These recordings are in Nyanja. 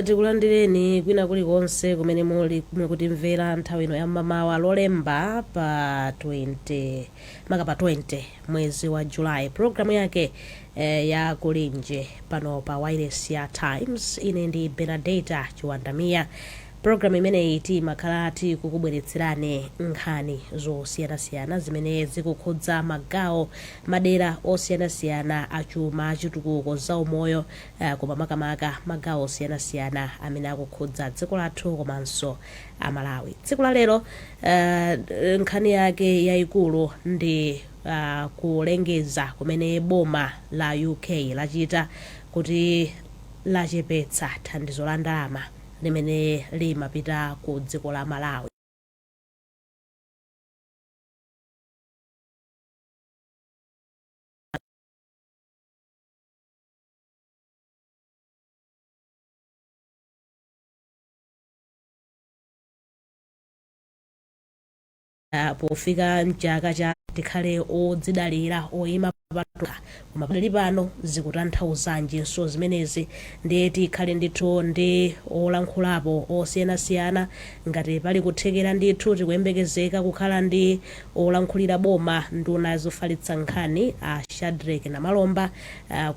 Tikulandireni kwina kulikonse kumene muli mukutimvera nthawi ino ya mmamawa Lolemba pa 20, maka pa 20 mwezi wa Julayi, programu yake ya Kulinji pano pa wireless ya Times. Ine ndi Benadeta Chiwandamiya. Programu imeneyi timakhala tikukubweretserani nkhani zosiyanasiyana zimene zikukhudza magawo, madera osiyanasiyana achuma, achitukuko, zaumoyo, koma makamaka magawo osiyanasiyana amene akukhudza dziko lathu komanso Amalawi. Tsiku la lero nkhani yake yayikulu ndi kulengeza kumene boma la UK lachita kuti lachepetsa thandizo la ndalama limene limapita ku dziko la Malawi. Pofika mchaka cha tikhale odzidalira, oyima patokha. Koma pali pano zikutanthauzanjinso zimenezi? Ndiye tikhale ndithu ndi olankhulapo osiyanasiyana. Ngati pali kuthekera ndithu, tikuyembekezeka kukhala ndi olankhulira boma, nduna zofalitsa nkhani, a Shadric Namalomba,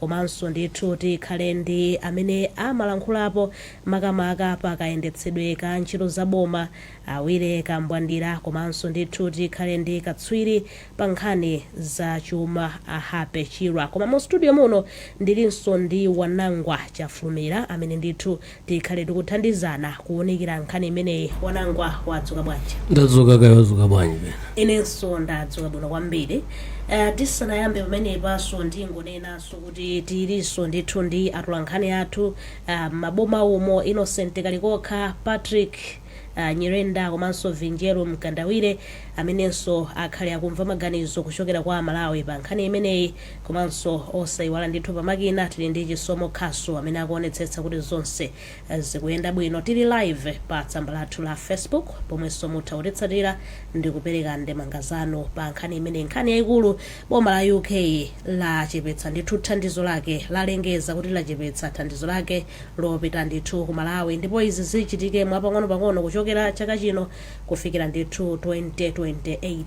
komanso ndithu tikhale ndi amene amalankhulapo makamaka pa kayendetsedwe ka ntchito za boma, a Willy Kambwandira, komanso ndithu tikhale ndi katswiri pa nkhani za chuma, a Happy Chirwa. Koma mu studio muno ndilinso ndi Wanangwa Chafulumira amene ndithu tikhale tikuthandizana kuwunikira nkhani imeneyi. Wanangwa, wadzuka bwanji? Ndadzuka kaya, wadzuka bwanji pena? Inenso ndadzuka bwino kwambiri. Tisanayambe pamenepanso, ndingonenanso kuti tilinso ndithu ndi atolankhani athu maboma umo, Innocent Kalikokha, Patrick Nyirenda komanso Vinjeru Mkandawire, amenenso akhale akumva maganizo kuchokera kwa Amalawi pa nkhani imeneyi. Komanso osayiwala ndithu, pamakina tili ndi Chisomo Khasu amene akuonetsetsa kuti zonse zikuyenda bwino. Tili live pa tsamba lathu la Facebook, pomwenso mutha kutitsatira ndi kupereka ndemanga zanu pa nkhani imeneyi. Nkhani yayikulu, boma la UK lachepetsa ndithu thandizo lake, lalengeza kuti lachepetsa thandizo lake lopita ndithu ku Malawi, ndipo izi zichitike mwapang'onopang'ono kuchokera chaka chino kufikira ndithu 2028.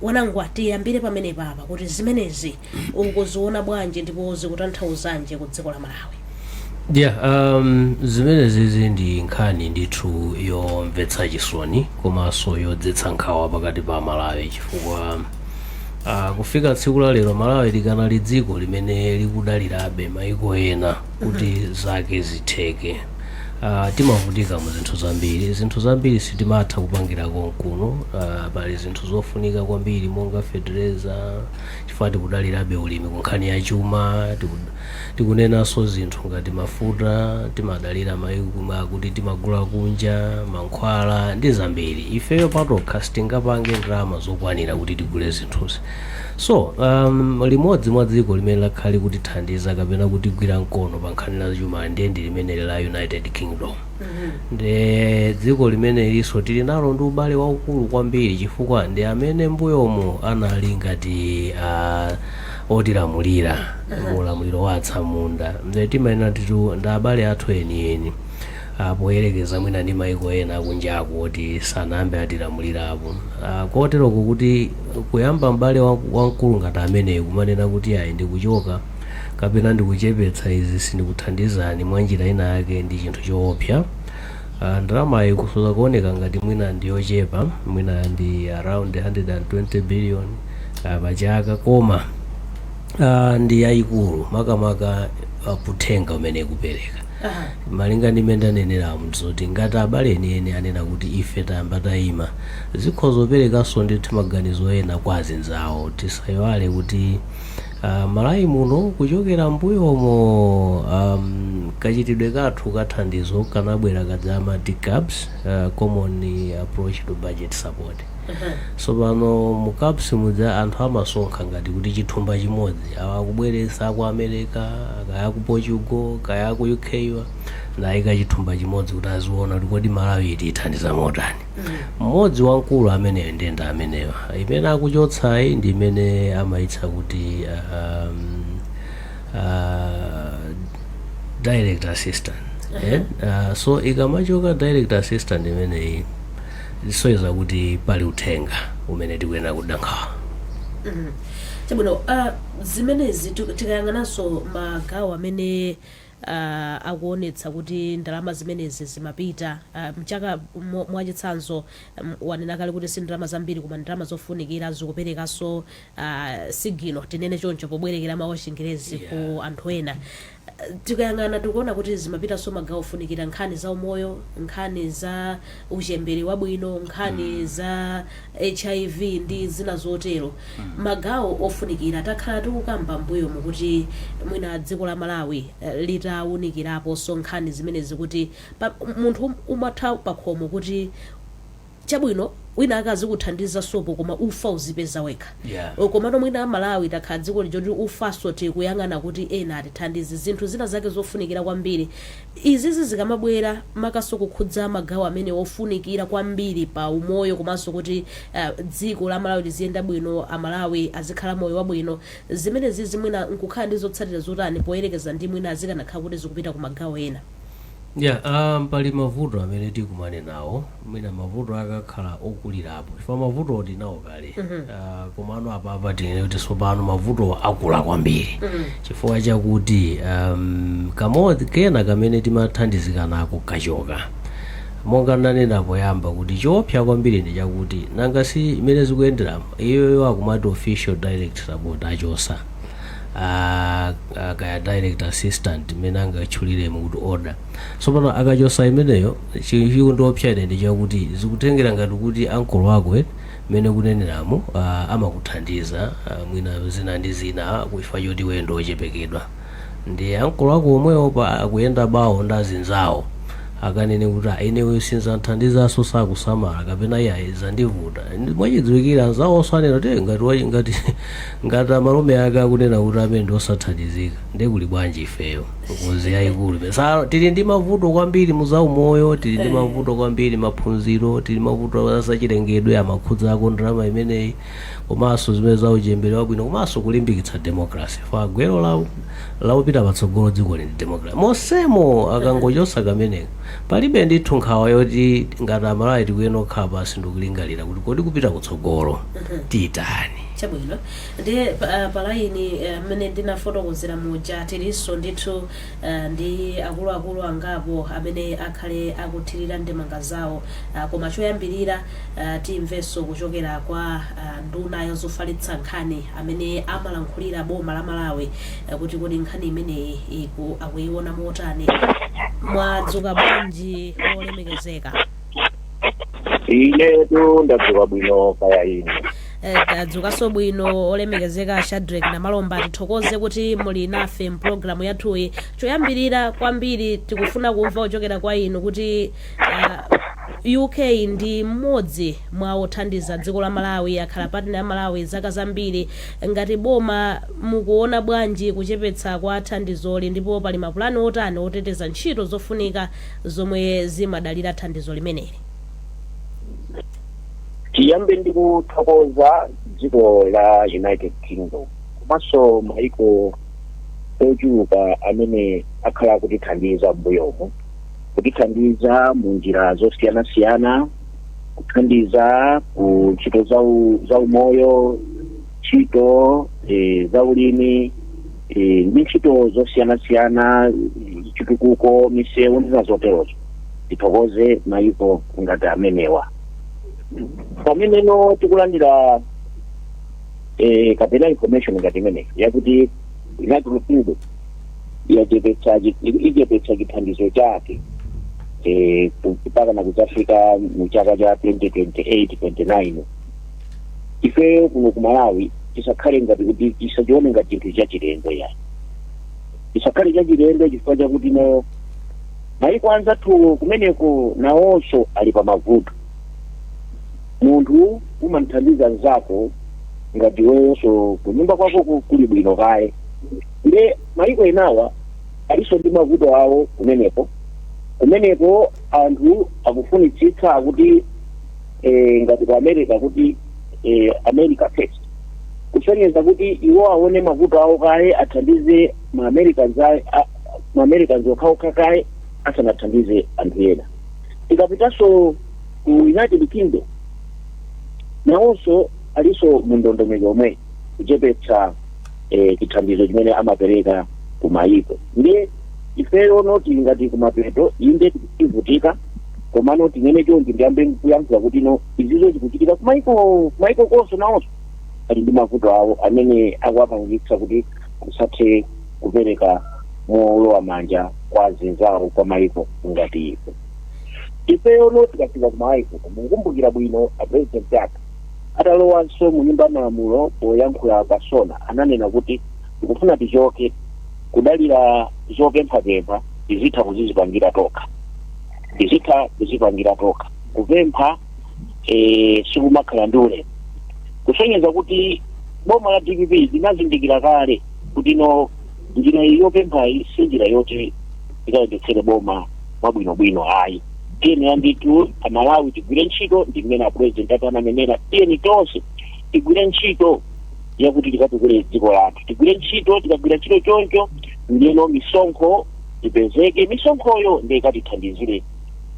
Wanangwa, tiyambire pamene papa kuti zimenezi ukuziona bwanji ndipo zikutanthauzanji ku dziko la Malawi? Yeah, zimenezizi ndi nkhani ndithu yomvetsa chisoni komanso yodzetsa nkhawa pakati pa Malawi, chifukwa kufika tsiku la lero Malawi likanali dziko limene likudalirabe maiko ena kuti zake zitheke. Timavutika mu zinthu zambiri, zinthu zambiri sitimatha kupangira konkuno. Pali zinthu zofunika kwambiri monga fetereza, chifukwa tikudalirabe ulimi ku nkhani ya chuma. Tikunenanso zinthu ngati mafuta, timadalira maiko kuti timagula kunja, mankhwala ndi zambiri. Ifeyo patokha sitingapange ndalama zokwanira kuti tigule zinthuzi. So limodzi mwa dziko limene lakhala likutithandiza kapena kutigwira mkono pa nkhani la chuma ndiye ndi limeneli la United Kingdom. Ndi dziko limenelinso tili nalo ndi ubale waukulu kwambiri, chifukwa ndi amene mbuyomu anali ngati otilamulira mu ulamuliro wa atsamunda. Nde timayenera titu ndi abale athu enieni, poyerekeza mwina ndi maiko ena akunjaku oti sanayambe atilamulirapo. Koteroko kuti kuyamba m'bale wamkulu ngati ameneyu kumanena kuti ayi, ndikuchoka kapena ndikuchepetsa izi, sindikuthandizani mwa njira ina yake, ndi chinthu choopsa. Ndalamayi ikusoza kuoneka ngati mwina ndi yochepa, mwina ndi around 120 billion pa chaka, koma ndi yayikulu makamaka uthenga umene ikupereka. Malinga ndi mmene ndaneneramu, ndizoti ngati abale enieni anena kuti ife tayamba tayima, zikhoza kuperekanso ndithu maganizo ena kwa azinzawo. Tisayiwale kuti Malawi muno kuchokera mbuyomo kachitidwe kathu ka thandizo kanabwera kadzama CABS, Common Approach to Budget Support. So pano mu CABS muja anthu amasonkha ngati kuti chithumba chimodzi, awa akubweretsa ku America, kaya ku Portugal, kaya ku UK, wa nayika chithumba chimodzi kuti aziona kuti kodi Malawi itithandiza motani. Mmodzi wamkulu ameneyo ndiye ndi ameneyo imene akuchotsayi, ndi imene amayitcha kuti Direct assistant, eh? So ikamachoka direct assistant imeneyi, zisonyeza kuti pali uthenga umene tikuyenera kudankhawa. Chabwino, zimenezi tikayang'ananso magawo amene akuonetsa kuti ndalama zimenezi zimapita mchaka mwachitsanzo, wanena kale kuti si ndalama zambiri koma ndalama zofunikira, zikuperekanso signal, tinene choncho pobwerekera mawu achingerezi, ku anthu ena. Tikayang'ana tikuona kuti zimapitanso magawo ofunikira, nkhani za umoyo, nkhani za uchembere wabwino, nkhani za HIV ndi zina zotero, magawo ofunikira. Takhala tikukamba mbuyomu kuti mwina dziko la Malawi litawunikiraponso nkhani zimenezi kuti munthu umatha pakhomo kuti chabwino, wina akazikuthandiza sopo koma ufa uzipeza wekha. Komano mwina Malawi takhala dziko lija kuti ufaso tikuyang'ana kuti ena atithandize zinthu zina zake zofunikira kwambiri. Izizi zikamabwera makaso kukhudza magawo amene ofunikira kwambiri pa umoyo komanso kuti dziko la Malawi liziyenda bwino, Amalawi azikhala moyo wabwino, zimenezi zimwina nkukhala ndi zotsatira zotani poyerekeza ndi mwina azikanakhala kuti zikupita ku magawo ena? Yeah, pali mavuto amene tikumane nawo, mwina mavuto akakhala okulirapo chifukwa mavuto tinawo kale, komano apapa tinene kuti tsopano mavuto akula kwambiri chifukwa chakuti kamodzi kena kamene timathandizika nako kachoka. Monga ndanena poyamba kuti choopsa kwambiri ndi chakuti nanga si imene zikuyenderamo iyoyo akumati official direct support achosa, kaya direct assistant imene angatchuliremo kuti ODA. Tsopano akachosa imeneyo, chikundiopsa ine ndi chakuti zikutengera ngati kuti ankolo wako mmene kuneneramo amakuthandiza mwina zina ndi zina kuchifukwa choti iwe ndi ochepekedwa, ndi ankolo ako omwewo pa akuyenda bawo ndi azinzawo akanene kuti, "Ah, inewe sinzanthandizanso, sakusamala," kapena, "Iyayi, zandivuta." Mwachidziwikira anzawo anena kuti, "Eh, ngati ngati amalume ake akunena kuti amene ndi osathandizika, ndiye kuli bwanji ifeyo?" Ngozi yayikulu. Sa tili ndi mavuto kwambiri muzaumoyo, tili ndi mavuto kwambiri maphunziro, tili mavuto azachilengedwe amakhudzako ndalama imeneyi, komanso zimene za uchembere wabwino, komanso kulimbikitsa democracy fa gwero laupita patsogolo dziko ndi democracy. Mosemo akangochosa kameneko, palibe ndithu nkhawa yoti ngati Amalawi tikuyenera kukhala pasi ndikulingalira kuti kodi kupita kutsogolo titani. Chabwino, ndiye palaini mmene ndinafotokozera muja, tilinso ndithu ndi akuluakulu angapo amene akhale akuthirira ndemanga zawo, koma choyambirira timvenso kuchokera kwa nduna yozofalitsa nkhani amene amalankhulira boma la Malawi kuti kodi nkhani imeneyi akuiona motani. Mwadzuka bwanji, olemekezeka? Inetu ndadzuka bwino, kaya inu? Tadzukanso bwino, olemekezeka Shadrack Namalomba. Tithokoze kuti muli nafe mpulogalamu yathuyi. Choyambirira kwambiri tikufuna kumva kuchokera kwa inu kuti UK ndi mmodzi mwa othandiza dziko la Malawi, akhala partner ya Malawi zaka zambiri. Ngati boma mukuona bwanji kuchepetsa kwa thandizoli, ndipo pali mapulani otani oteteza ntchito zofunika zomwe zimadalira thandizo limeneli? Tiyambe ndi kuthokoza dziko la United Kingdom komanso maiko ochuluka amene akhala akutithandiza m'mbuyomu, kutithandiza mu njira zosiyanasiyana, kuthandiza ku ntchito za umoyo, ntchito za ulimi ndi ntchito zosiyanasiyana, chitukuko, misewu ndi zina zoterozo. Tithokoze maiko ngati amenewa. Pameneno tikulandira kapena information ngati imeneyi yakuti United Kingdom yachepetsa, ichepetsa chithandizo chake mpaka na kudzafika mu chaka cha 2028 29, ifeyo kuno ku Malawi tisakhale ngati kuti tisachione ngati chinthu chachilendo yani, tisakhale chachilendo chifukwa chakuti no maiko anzathu kumeneko nawonso ali pa mavuto. Munthu umamthandiza mnzako ngati iweyonso kunyumba kwako kuli bwino kaye. Nde maiko enawa alinso ndi mavuto awo kumeneko. Kumeneko anthu akufunitsitsa kuti ngati ku America kuti "America first", kusonyeza kuti iwo aone mavuto awo kaye, athandize. Ma Americans ma Americans okhaokha kaye asanathandize anthu ena. Tikapitanso ku United Kingdom, nawonso alinso mu ndondomeko yomwe kuchepetsa chithandizo chimene amapereka ku mayiko. Ndiye ifeyo noti ngati kumapeto, inde, tivutika, komano tinene chonchi, ndiyambe kuyankhula kuti no, izizo zikuchitika kumayiko, kumayiko konso nawonso ali ndi mavuto awo amene akuwapangitsa kuti kusathe kupereka molowa manja kwa azinzawo, kwa mayiko ngati ife. Ifeyo no, tikafika kumayiko, mukukumbukira bwino a president athu atalowanso mu Nyumba ya Malamulo, poyankhula pasona ananena kuti tikufuna tichoke kudalira zopemphapempha, tizitha kuzizipangira tokha, tizitha kuzipangira tokha. Kupempha sikumakhala ndi ulemu, kusonyeza kuti boma la DPP linazindikira kale kuti no, njira iyi yopemphayi si njira yoti tikayendetsere boma mwabwinobwino ayi. Tiyenera ndithu Amalawi tigwire ntchito, ndi mmene apresident athu ananenera: tiyeni tonse tigwire ntchito yakuti tikatukule dziko lathu, tigwire ntchito. Tikagwira ntchito choncho, ndiyeno misonkho ipezeke, misonkhoyo ndiye ikatithandizire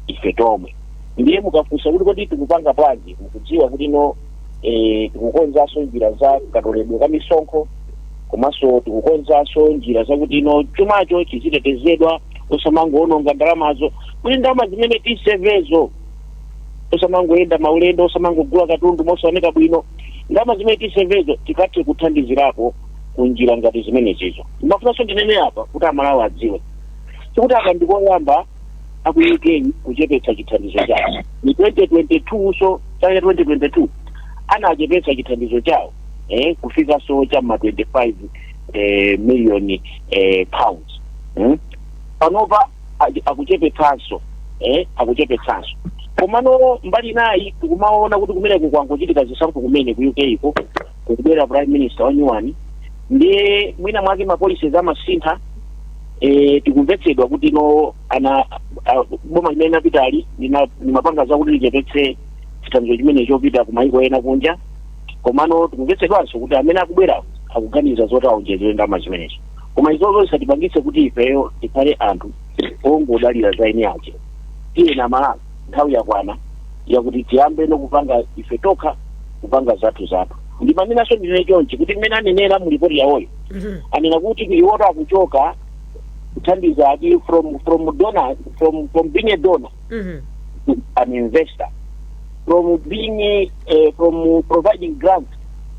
ife tomwe. Ndiye mukafunsa kuti kodi tikupanga bwanji, mukudziwa kuti no, tikukonzanso njira za katoledwe ka misonkho, komanso tikukonzanso njira zakuti ino chumacho chizitetezedwa, osamangoononga ndalamazo, kuti ndalama zimene tisevezo, osamangoyenda maulendo, osamangogula katundu mosaoneka bwino, ndalama zimene tisevezo tikathe kuthandizirapo kunjira ngati zimenezizo. Ndimafunanso ndinene apa kuti Amalawi adziwe sikuti aka ndikoyamba aku UK kuchepetsa chithandizo chawo. Ni 2022, so chaka cha 2022 anachepetsa chithandizo chawo kufikanso cha ma 25 million pounds. Panopa akuchepetsanso, akuchepetsanso. Komano mbali nayi tikumaona kuti kumeneko kwangochitika zisankho kumene ku UK iko, kukubwera prime minister wa nyuwani, ndiye mwina mwake ma policies amasintha. Tikumvetsedwa kuti no, ana boma limene napitali limapanga zakuti lichepetse chithandizo chimene chopita ku maiko ena kunja, komano tikumvetsedwanso kuti amene akubwerawo akuganiza zoti aonjezere ndalama zimenezo. Koma izozo zisatipangitse kuti ifeyo tikhale anthu ongodalira za eni ache. Tiye na Malawi, nthawi yakwana yakuti tiyambe nokupanga ife tokha, kupanga zathu zathu. Ndimanenanso ndinene chonchi kuti mmene anenera mu ripoti yawoyo, anena kuti iwoto akuchoka kuthandiza ati from donor, from being a donor to an investor, from being from providing grants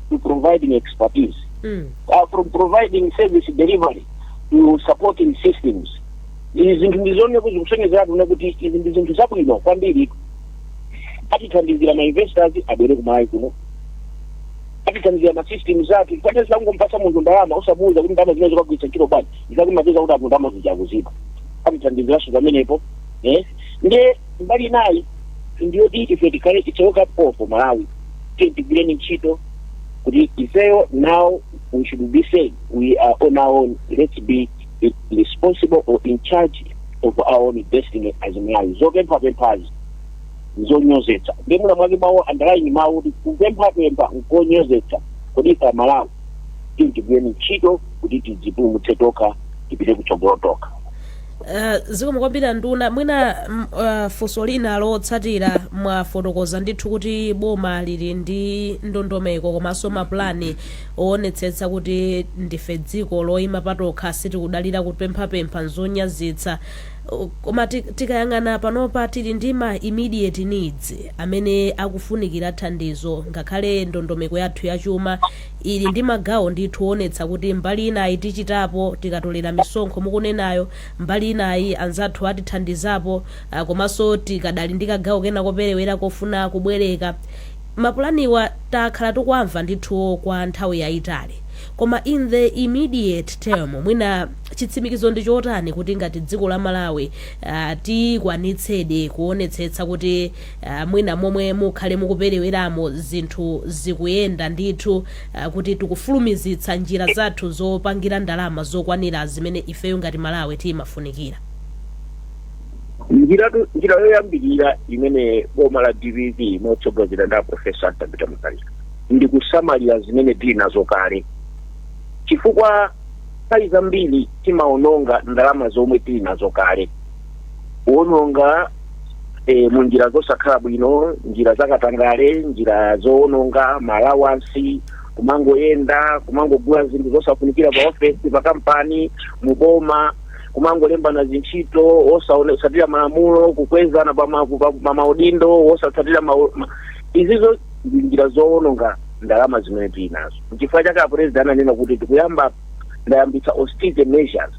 to providing expertise, from providing service delivery to supporting systems. Izi zinthu ndizone kuti zikusonyezeratu kuti izi ndi zinthu zabwino kwambiri. Atithandizira ma investors abwere kuMalawi kuno, atithandizira ma systems athu. Kwate zangompasa munthu ndalama osamuuza kuti ndalama zimene zikagwiritsa ntchito bwanji, ndizati mapeza kuti anthu ndalama zijakuziba. Atithandiziranso pamenepo. Ndiye mbali inayi ndiyoti ife tikhale, it's a wake up call for Malawi. Tiye tigwireni ntchito kuti ifeyo, now we should be saying we are on our own. Let's be responsible or in charge of our own destiny as Malawi. Zopemphapemphazi nzonyozetsa. Ndiye muna mwake mawu, underline mawu kuti kupemphapempha nkonyozetsa. Kodi ife Amalawi, tiye tigwireni ntchito kuti tidzipulumutse tokha, tipite kutsogolo tokha. Zikomo kwambiri, nduna. Mwina funso lina lotsatira: mwafotokoza ndithu kuti boma lili ndi ndondomeko komanso mapulani oonetsetsa kuti ndife dziko loyima patokha, sitikudalira kupemphapempha, nzonyazitsa. Koma tikayang'ana panopa, tili ndi ma immediate needs amene akufunikira thandizo, ngakhale ndondomeko yathu yachuma ili ndi magawo ndithu onetsa kuti mbali inayi tichitapo tikatolera misonkho mukunenayo, mbali inayi anzathu atithandizapo, komanso tikadali ndi kagawo kena koperewera kofuna kubwereka. Mapulaniwa takhala tikuamva ndithu kwa nthawi yayitali, koma in the immediate term, mwina chitsimikizo ndi chotani kuti ngati dziko la Malawi tikwanitsedi kuonetsetsa kuti mwina momwe mukhale mukupereweramo zinthu zikuyenda ndithu, kuti tikufulumizitsa njira zathu zopangira ndalama zokwanira zimene ifeyo ngati Malawi timafunikira? Njira yoyambirira imene boma la DPP motsogozera ndi Professor Peter Mutharika ndi kusamalira zimene tili nazo kale, chifukwa Nthawi zambiri timaononga ndalama zomwe tili nazo kale, kuononga mu njira zosakhala bwino, njira zakatangale, njira zoononga ma allowance, kumangoyenda, kumangogula zinthu zosafunikira pa ofesi, pa kampani, muboma, kumangolembana zintchito osatsatira malamulo, kukwezana pa maudindo osatsatira izizo ndi njira zoononga ndalama zimene tili nazo. Nchifukwa chake apresident ananena kuti tikuyamba, ndayambitsa austerity measures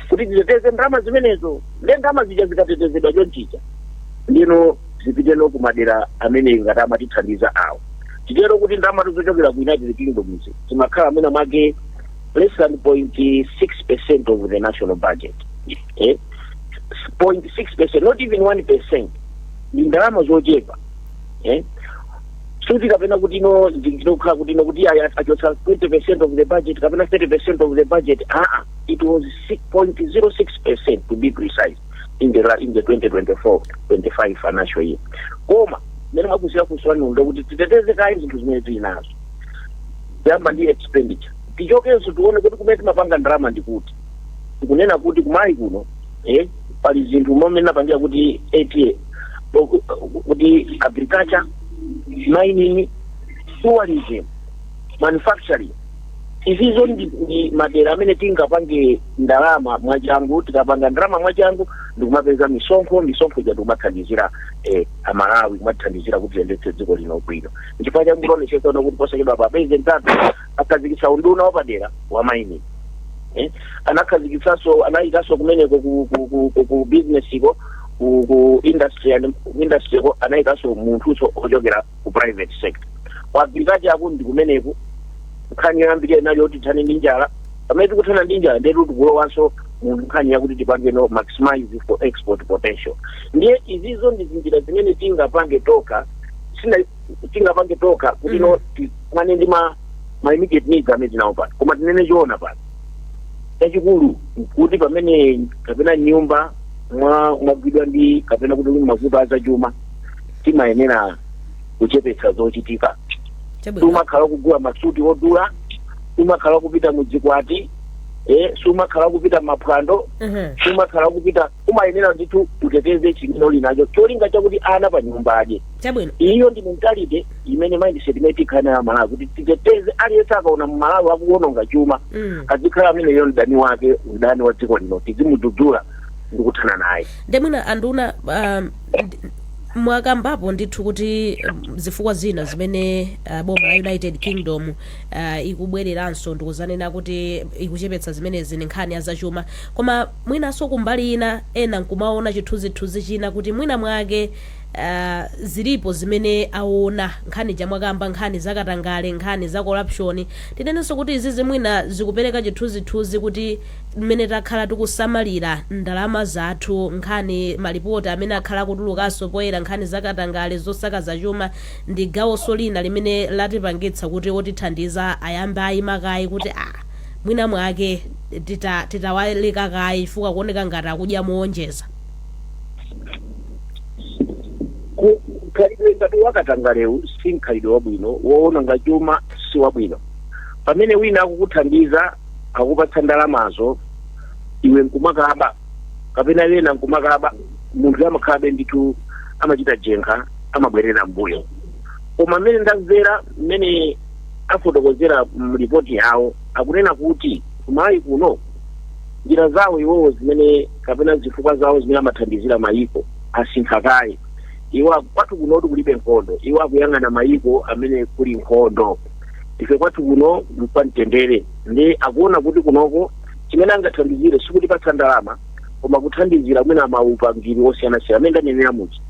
kuti titeteze ndalama zimenezo. Nde ndalama zija zikatetezedwa chonchija, ndino zipiteno kumadera amene ngati amatithandiza awo. Titero kuti ndalama zochokera ku United Kingdom izi zimakhala mwina mwake less than 0.6% of the national budget, 0.6%, not even 1%. Ndi ndalama zochepa, Suti kapena kuti ino zinokhala kuti ino kuti ayi, achotsa 20% of the budget kapena 30% of the budget. Aa, it was 6.06% to be precise in the 2024 25 financial year. Koma mmene mwakuziwa kuswani kuti titeteze kayi zinthu zimene tili nazo, kuyamba ndi expenditure. Tichokenso tione kuti kumene timapanga ndalama ndikuti tikunena kuti kumayi kuno, pali zinthu momwe napangira kuti ata kuti agriculture, mining, tourism, manufacturing, izizo ndi madera amene tingapange ndalama mwachangu. Tikapanga ndalama mwachangu ndikumapeza misonkho, misonkho ija ndikumathandizira Amalawi, kumathandizira kuti tiyendetse dziko lino bwino. Nchifukwa changu tionesesa kuti posachedwa pa president athu akhazikitsa unduna wapadera wa mining, Anakhazikitsanso, anayikanso kumeneko ku business iko, ku industry and industry ko, anayikanso munthuso ochokera ku private sector. Ku agriculture aku ndi kumeneko nkhani yoyambirira inali yoti tithane ndi njala. Pamene tikuthana ndi njala, ndetu tikulowanso mu nkhani yakuti tipange no maximize for export potential. Ndiye izizo ndi zinjira zimene tingapange toka, sina tingapange toka kuti no tikumane ndi ma immediate needs amene tinawo pano. Koma tinene choona pano, chachikulu kuti pamene kapena nyumba mwagwidwa ndi kapena kuti uli mavuto azachuma, timayenera kuchepetsa zochitika. Sumakhala kugula masuti odula, sumakhala kupita mudzikwati, sumakhala kupita maphwando, sumakhala kupita. Umayenera ndithu uteteze chimene uli nacho, cholinga chakuti ana pa nyumba adye. Iyo ndi mentality imene, mindset imene tikhala nayo Malawi, kuti titeteze. Aliyense akaona Mmalawi akuwononga chuma, azikhala ameneyo mdani wake, mdani wa dziko lino, tizimudzudzula ndi kuthana naye. Ndemwina anduna, mwakambapo ndithu kuti zifukwa zina zimene boma la United Kingdom ikubwereranso ndikuzanena kuti ikuchepetsa zimenezi ni nkhani ya zachuma. Koma mwinanso kumbali ina, ena nkumaona chithunzithunzi china kuti mwina mwake zilipo zimene aona, nkhani jamwakamba, nkhani zakatangale, nkhani za corruption. Tinenenso kuti izizi mwina zikupereka chithunzithunzi kuti mmene takhala tikusamalira ndalama zathu, nkhani malipoti amene akhala akutulukanso poyera, nkhani zakatangale, zosakaza chuma, ndi gawonso lina limene latipangitsa kuti otithandiza ayambe ayima kaye kuti ah, mwina mwake titawaleka kaye chifukwa kuoneka ngati akudya moonjeza. Mkhalidwe ngati wakatangalewu si mkhalidwe wabwino, woononga chuma si wabwino. Pamene wina akukuthandiza, akupatsa ndalamazo, iwe nkumakaba kapena wena nkumakaba, munthu amakhalabe ndithu amachita jenkha, amabwerera mbuyo. Koma mmene ndamvera, mmene afotokozera mripoti yawo, akunena kuti kumayi kuno njira zawo iwowo zimene kapena zifukwa zawo zimene amathandizira mayiko asintha kaye. Iwo kwathu kuno kulibe nkhondo, iwo akuyang'ana mayiko amene kuli nkhondo. Ife kwathu kuno mpamtendere, ndi akuona kuti kunoko chimene angathandizire sikutipatsa ndalama, koma kuthandizira mwina maupangiri osiyanasiyana amene ndanenera muchi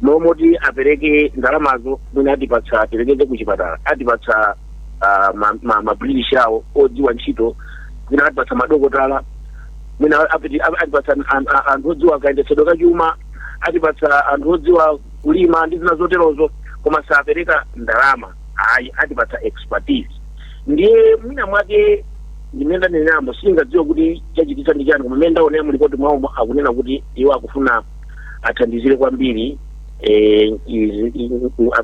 momoti apereke ndalamazo, mwina atipatsa, aperekeze kuchipatala, atipatsa ma British awo odziwa ntchito, mwina atipatsa madokotala, mwina atipatsa anthu odziwa kayendetsedwe kachuma, atipatsa anthu odziwa kulima ndi zina zoterozo, koma sapereka ndalama ayi, atipatsa expertise. Ndiye mwina mwake ndimene ndaneneramo, sindingadziwe kuti chachititsa ndi chani, koma mmene ndaonera mulipoti mwawo akunena kuti iwo akufuna athandizire kwambiri.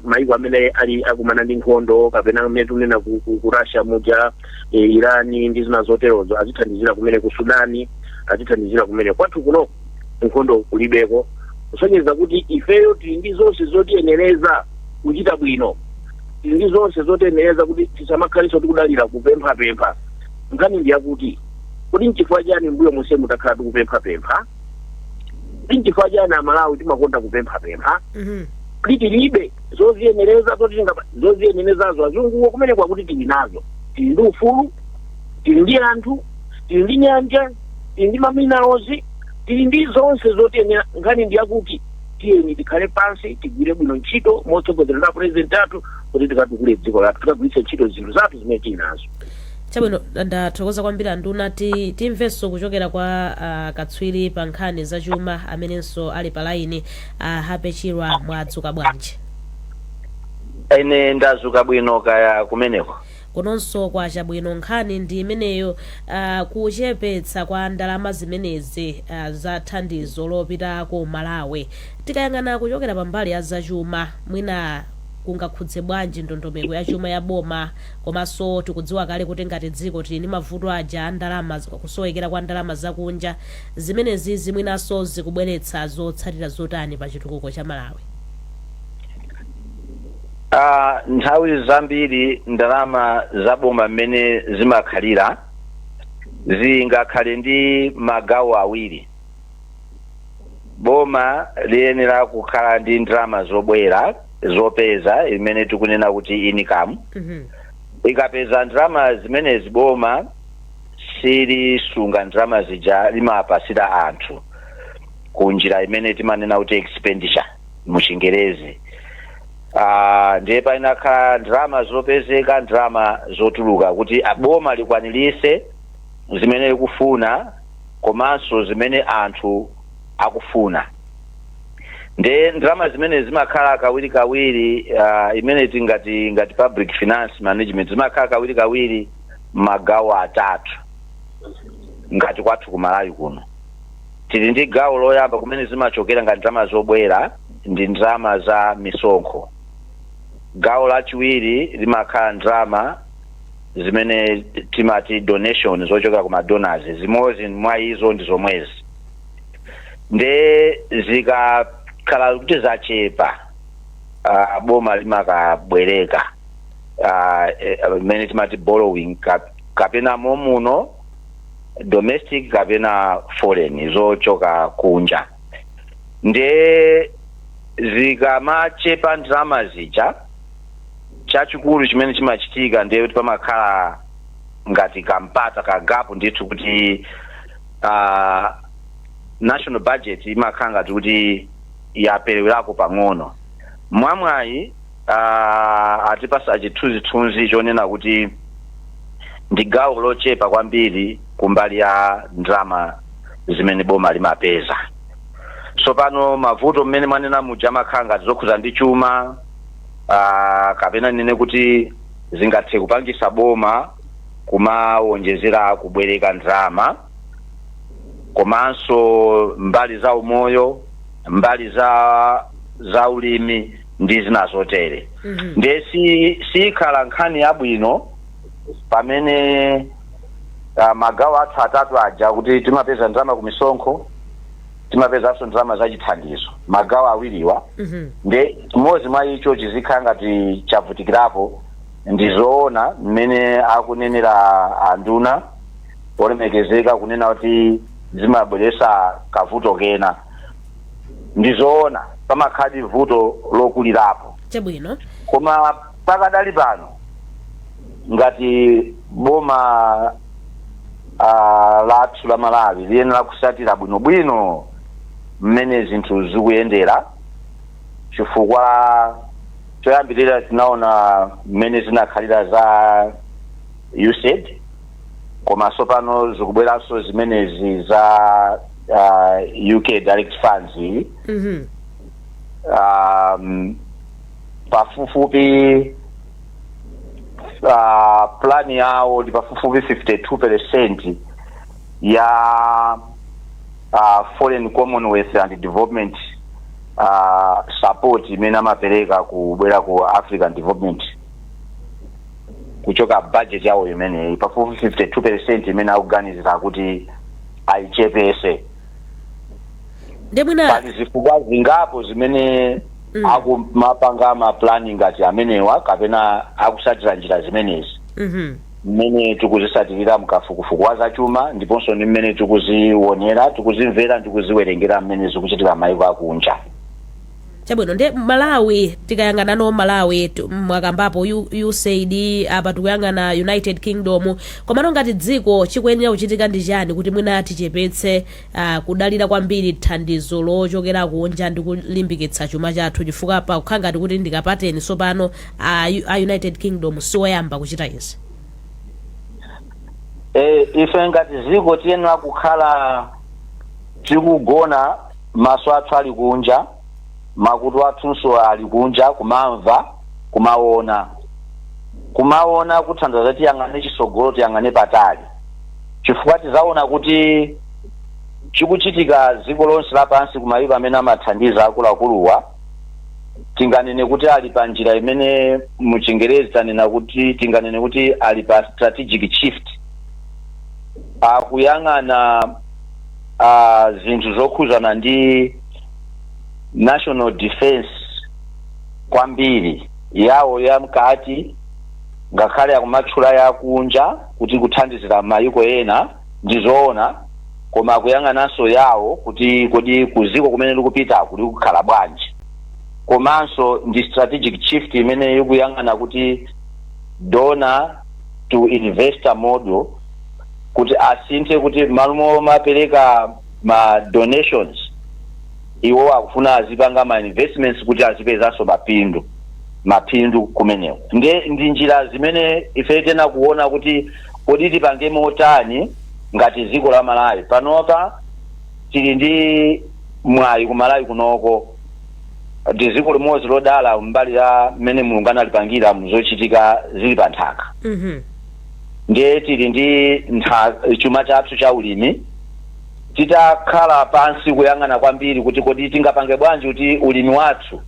Maiko amene ali akumana ndi nkhondo kapena amene tikunena ku Russia muja, Irani ndi zina zoterozo, azithandizira kumene, ku Sudani azithandizira kumene. Kwathu kuno nkhondo kulibeko, kusonyeza kuti ifeyo tili ndi zonse zotiyenereza kuchita bwino, tili ndi zonse zotiyenereza kuti tisamakhaliso tikudalira kupemphapempha. Nkhani ndi yakuti, kuti nchifukwa chani mbuyo monse mutakhala tikupemphapempha? Kuti nchifukwa chani Amalawi timakonda kupemphapempha? Kuti tilibe zoziyenereza zoti zoziyenerezazo azunguwo kumene kwakuti tili nazo. Tili ndi ufulu, tili ndi anthu, tili ndi nyanja, tili ndi maminerals, tili ndi zonse zotiyenera. Nkhani ndi yakuti tiyeni tikhale pansi, tigwire bwino ntchito motsogozera ndi president athu kuti tikatukule dziko lathu, tikagwiritse ntchito zinthu zathu zimene tili nazo. Chabwino, ndathokoza kwambiri anduna. Timvenso kuchokera kwa katswiri pa nkhani zachuma amenenso ali pa laini, Happy Chirwa. Mwadzuka bwanji? Ine ndazuka bwino, kaya kumeneko? Kunonso kwachabwino. Nkhani ndi imeneyo, kuchepetsa kwa ndalama zimenezi za thandizo lopita ku Malawi. Tikayang'ana kuchokera pambali ya zachuma, mwina kungakhudze bwanji ndondomeko ya chuma ya boma? Komanso tikudziwa kale kuti ngati dziko tili ndi mavuto aja a ndalama, kusowekera kwa ndalama zakunja. Zimenezi zimwinanso zikubweretsa zotsatira zotani pa chitukuko cha Malawi? Nthawi zambiri ndalama zaboma mmene zimakhalira zingakhale ndi magawo awiri. Boma liyenera kukhala ndi ndalama zobwera, zopeza, imene tikunena kuti income. Ikapeza ndalama zimenezi, boma silisunga ndalama zija, limapasira anthu ku njira imene timanena kuti expenditure mu Chingerezi. Ndiye painakhala ndalama zopezeka, ndalama zotuluka, kuti boma likwanirise zimene likufuna komanso zimene anthu akufuna. Nde ndalama zimene zimakhala kawirikawiri, imene tingati ngati public finance management, zimakhala kawirikawiri magawo atatu. Ngati kwathu ku Malawi kuno tili ndi gawo loyamba kumene zimachokera ngati ndalama zobwera, ndi ndalama za misonkho. Gawo lachiwiri limakhala ndalama zimene timati donation, zochokera ku madonors. Zimodzi mwa izo ndi zomwezi. Nde zikakhala kuti zachepa, boma limakabwereka, imene timati borrowing, kapena momuno domestic kapena foreign, zochoka kunja. Nde zikamachepa ndalama zija, chachikulu chimene chimachitika ndiye kuti pamakhala ngati kampata, ka gap ndithu, kuti national budget imakhala ngati kuti yaperewerako pang'ono. Mwamwayi atipasa chithunzithunzi chonena kuti ndi gawo lochepa kwambiri kumbali ya ndalama zimene boma limapeza. So pano mavuto mmene mwanena muja amakhala ngati zokhuza ndi chuma, kapena nene kuti zingathe kupangisa boma kumawonjezera kubwereka ndalama, komanso mbali za umoyo, mbali za ulimi ndi zina zotere. Ndiye sikhala nkhani yabwino pamene magawo athu atatu aja, kuti timapeza ndalama ku misonkho, timapezanso ndalama zachithandizo, magawo awiriwa, nde chimodzi mwa icho chizikhala ngati chavutikirapo. Ndizoona mmene akunenera anduna olemekezeka kunena kuti zimabweresa kavuto kena. Ndizoona, pamakhala vuto lokulirapo. Koma pakadali pano ngati boma lathu la Malawi liyenera kusatira bwinobwino mmene zinthu zikuyendera, chifukwa choyambirira tinaona mmene zinakhalira za USAID, komanso pano zikubweranso zimenezi za UK Direct Funds. Pafupifupi plan yawo ndi pafupifupi 52% ya foreign, Commonwealth and Development Support imene amapereka kubwera ku African Development kuchoka budget yawo imeneyi, pafupi 52% imene akuganizira kuti ayichepese. Ndiye mwina Pali zifukwa zingapo zimene akumapanga ma planning ngati amenewa kapena akusatira njira zimenezi, mmene tikuzisatirira mkafukufuku wa zachuma ndiponso ndi mmene tikuzionera, tikuzimvera ndi kuziwerengera mmene zikuchitika maiko akunja. Chabwino. Ndiye Malawi, tikayang'ana no Malawi, mwakambapo USAID, apa tikuyang'ana United Kingdom, komano ngati dziko chikuyenera kuchitika ndi chani kuti mwina tichepetse kudalira kwambiri thandizo lochokera kunja ndi kulimbikitsa chuma chathu? Chifukwa pakukhala ngati kuti ndikapateni sopano a United Kingdom siwoyamba kuchita izi. Ife ngati dziko tiyenera kukhala tikugona, maso athu ali kunja, makutu athunso ali kunja, kumamva, kumaona. Kumaona kuthandiza tiyang'ane chisogolo, tiyang'ane patali, chifukwa tizaona kuti chikuchitika dziko lonse lapansi kumayiko amene amathandiza akuluakuluwa, tinganene kuti ali pa njira imene muchingerezi tanena kuti, tinganene kuti ali pa strategic shift, akuyang'ana zinthu zokhuzana ndi national defense kwambiri yawo ya mkati, ngakhale akumatchula yakunja kuti kuthandizira mayiko ena, ndizoona, koma akuyang'ananso yawo kuti kodi kuziko kumene likupita kuli kukhala bwanji. Komanso ndi strategic shift imene ikuyang'ana kuti donor to investor model, kuti asinthe kuti malo mapereka ma donations, iwo akufuna azipanga ma investments kuti azipezanso mapindu kumeneko. Ndi njira zimene ife tena kuona kuti kodi tipange motani ngati dziko la Malawi. Panopa tili ndi mwayi ku Malawi kunoko, ndi dziko limodzi lodala mbali ya mmene Mulungu analipangira mzochitika zili pa nthaka. Ndiye tili ndi chuma chathu cha ulimi. Titakhala pansi kuyang'ana kwambiri kuti kodi tingapange bwanji kuti ulimi wathu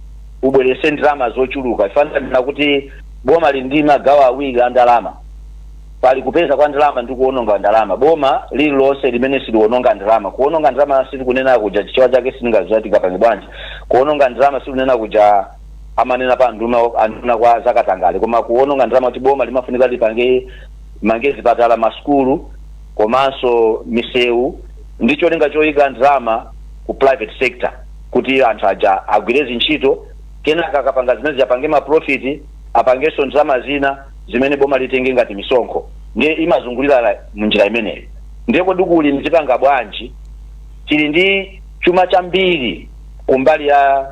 ubwerese ndalama zochuluka. Ifanira kuti boma lili ndi magawo awiri a ndalama: pali kupeza kwa ndalama ndi kuwononga ndalama. Boma lililonse limene siliwononga ndalama, kuwononga ndalama sitikunena kuja, chichewa chake sitingaziwa tingapange bwanji, kuwononga ndalama sitikunena kuja amanena pa nduna, anduna kwa zakatangale, koma kuwononga ndalama kuti boma limafunika lipange mange zipatala, masukulu komanso misewu, ndi cholinga choyika ndalama ku private sector kuti anthu aja agwire zintchito, kenaka akapanga zimene ziapange ma profit, apangenso ndalama zina zimene boma litenge ngati misonkho. Ndiye imazungulira munjira imeneyo. Ndiye kodi kulimi tipanga bwanji? Tili ndi chuma chambiri kumbali ya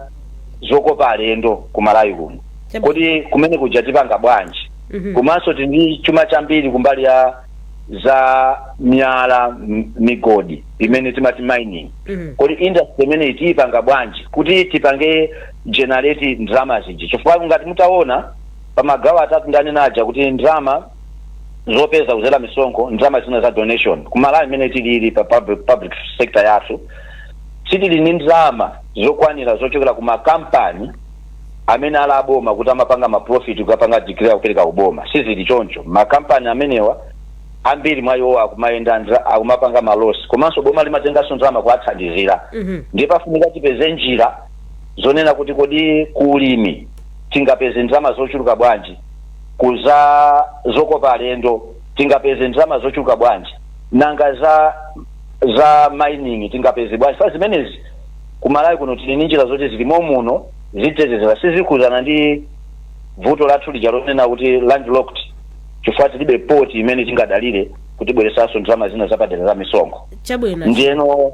zokopa alendo ku Malawi kuno. Kodi kumene kuja tipanga bwanji? Komanso tili ndi chuma chambiri kumbali ya za miyala, migodi imene timati mining. Kodi industry imene tiyipanga bwanji kuti tipange generate ndalama ziji? Chifukwa ngati mutaona pa magawo atatu ndanena aja kuti ndalama zopeza kuzera misonkho, ndalama zina za donation, kumalawi imene tilili pa public sector yathu, sitili ndi ndalama zokwanira zochokera ku makampani amene ali aboma kuti amapanga ma profit kukapanga declare kupereka kuboma. Sizili choncho. Makampani amenewa ambiri mwa iwo akumayenda akumapanga ma loss, komanso boma limatenganso ndalama kuwathandizira. Ndiye pafunika tipeze njira zonena kuti kodi kuulimi tingapeze ndalama zochuluka bwanji, kuza zokopa alendo tingapeze ndalama zochuluka bwanji, nanga za mining tingapeze bwanji? Fa zimenezi kumalawi kuno tili ndi njira zoti zilimo muno zitetezera, sizikhuzana ndi vuto lathu lija lonena kuti landlocked, chifukwa tilibe port imene tingadalire kutibweresanso ndalama zina zapadera za misonkho. Ndiyeno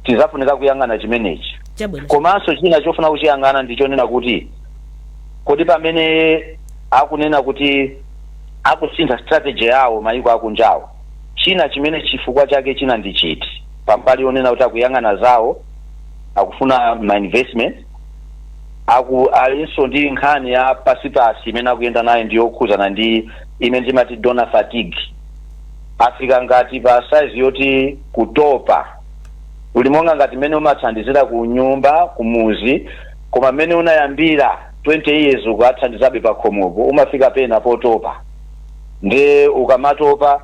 tizafunika kuyang'ana chimenechi. Komanso china chofuna kuchiyang'ana ndichonena kuti kodi pamene akunena kuti akusintha strategy yawo mayiko akunjawo, china chimene chifukwa chake china ndi chiti? Pambali yonena kuti akuyang'ana zawo, akufuna ma investment, aku alinso ndi nkhani ya pasipasi imene akuyenda nayo, ndi yokhuzana ndi imene timati donor fatigue. Afika ngati pa size yoti kutopa. Uli monga ngati mmene umathandizira ku nyumba kumuzi, koma mmene unayambira 20 years ukathandizabe pakhomopo, umafika pena potopa. Nde ukamatopa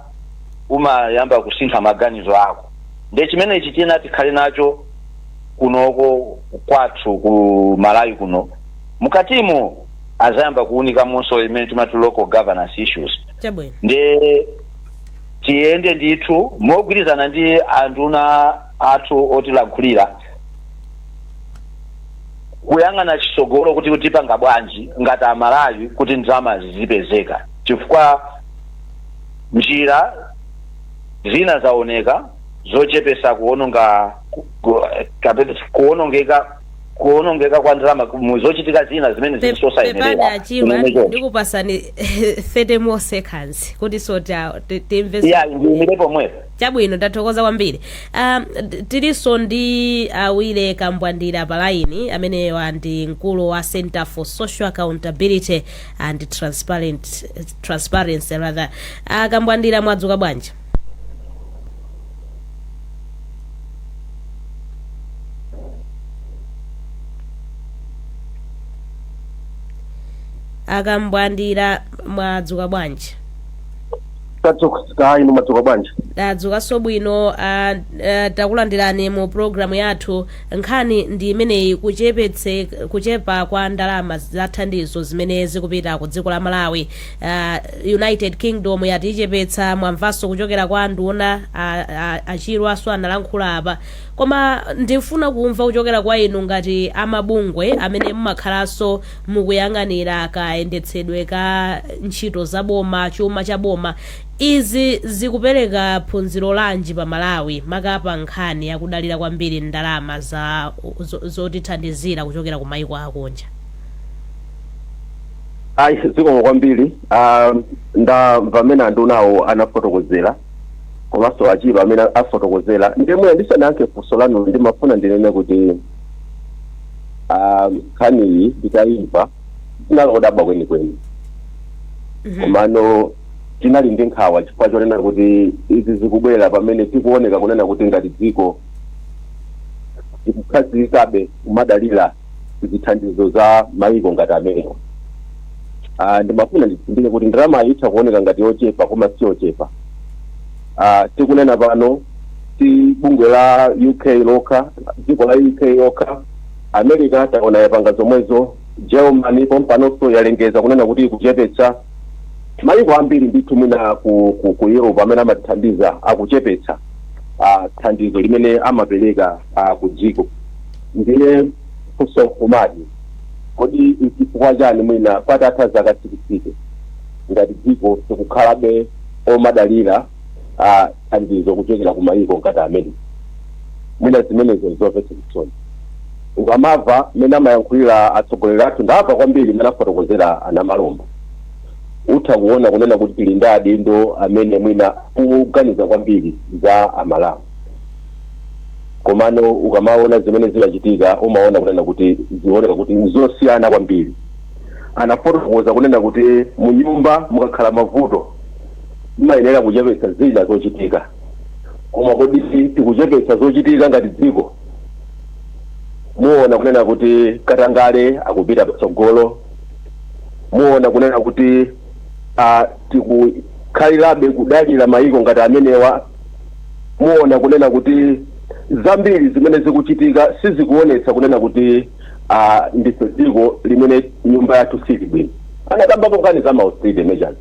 umayamba kusintha maganizo ako. Nde chimenechi tiyena tikhale nacho kunoko kwathu ku Malawi kuno. Mukatimo azayamba kuunika monso imene timati local governance issues. Nde tiyende ndithu mogwirizana ndi anduna athu otilankhulira, kuyang'ana chitsogolo kuti tipanga bwanji ngati Amalawi kuti ndalama zizipezeka, chifukwa njira zina zaoneka zochepesa kuononga kapena kuonongeka kwa ndalama mu zochitika zina zimene zili zosayenerera. Pepani Achirwa, ndikupasani 30 more seconds kuti so timve. Ya, ndiyimire pomwepo. Chabwino, ndathokoza kwambiri. Tilinso ndi Awile Kambwandira palaini, amenewa ndi mkulu wa Center for Social Accountability and Transparency rather. Kambwandira, mwadzuka bwanji? Akambwandira, mwadzuka bwanji? Tadzuka, inu madzuka bwanji? Tadzukanso bwino. Takulandirani mu programu yathu. Nkhani ndi imeneyi, kuchepa kwa ndalama za thandizo zimene zikupita ku dziko la Malawi. United Kingdom yati ichepetsa, mwamvanso kuchokera kwa nduna Achirwaso analankhula apa. Koma ndifuna kumva kuchokera kwa inu ngati amabungwe amene mumakhalanso mukuyang'anira kayendetsedwe ka ntchito za boma, chuma cha boma, izi zikupereka phunziro lanji pa Malawi, makapa nkhani yakudalira kwambiri ndalama za zotithandizira kuchokera ku mayiko akunja? Ayi, zikomo kwambiri. Ndamva amene andunawo anafotokozera komanso Achirwa amene afotokozera. Ndemwe ndisanayankhe funso lanu, ndimafuna ndinene kuti nkhaniyi nditayimva tinali odabwa kwenikweni, komano tinali ndi nkhawa chifukwa chonena kuti izi zikubwera pamene tikuoneka kunena kuti ngati dziko tikukhazikikabe kumadalira zithandizo za mayiko ngati amenewa. Ndimafuna nditsindike kuti ndalama itha kuoneka ngati yochepa, koma si yochepa. Tikunena pano si bungwe la UK lokha, dziko la UK lokha. America taona yapanga zomwezo, Germany pompanonso yalengeza kunena kuti ikuchepetsa. Mayiko ambiri ndithu mwina ku Europe amene amatithandiza akuchepetsa thandizo limene amapereka ku dziko. Ndiye funso nkumati, kodi nchifukwa chani mwina patatha zaka 60 ngati dziko tikukhalabe omadalira thandizo kuchokera ku mayiko ngati amene? Mwina zimenezo zomvetsa chisoni. Ukamamva mmene amayankhulira atsogoleri athu, ndamva kwambiri mmene afotokozera anamalomba, utha kuona kunena kuti tili ndi adindo amene mwina akuganiza kwambiri za Amalawi, komano ukamaona zimene zimachitika umaona kunena kuti zioneka kuti nzosiyana kwambiri. Anafotokoza kunena kuti mu nyumba mukakhala mavuto mmayenera kuchepetsa zina zochitika, koma kodi tikuchepetsa zochitika ngati dziko? Muona kunena kuti katangale akupita patsogolo, muona kunena kuti tikukhalirabe kudalira mayiko ngati amenewa, muona kunena kuti zambiri zimene zikuchitika sizikuonetsa kunena kuti ndife dziko limene nyumba yathu sili bwino. Anakambapo nkhani za ma austerity measures.